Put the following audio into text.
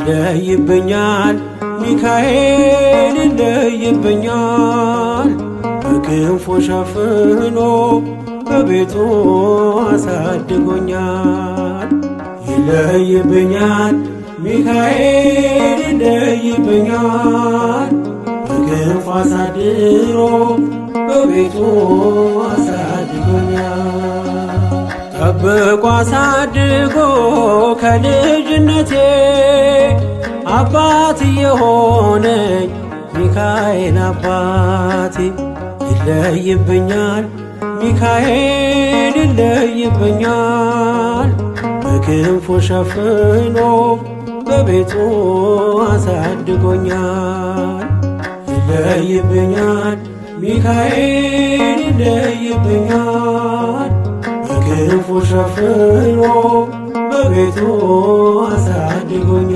ይለይብኛል ሚካኤል ይለይብኛል፣ በክንፉ ሸፍኖ በቤቱ አሳድጎኛል። ይለይብኛል ሚካኤል ይለይብኛል፣ በክንፉ አሳድሮ በቤቱ አሳድጎኛል። ጠብቆ አሳድጎ ከልጅነቴ አባት የሆነኝ ሚካኤል አባቴ። ይለይብኛል ሚካኤል ይለይብኛል፣ በክንፉ ሸፍኖ በቤቱ አሳድጎኛል። ይለይብኛል ሚካኤል ይለይብኛል፣ በክንፉ ሸፍኖ በቤቱ አሳድጎኛል።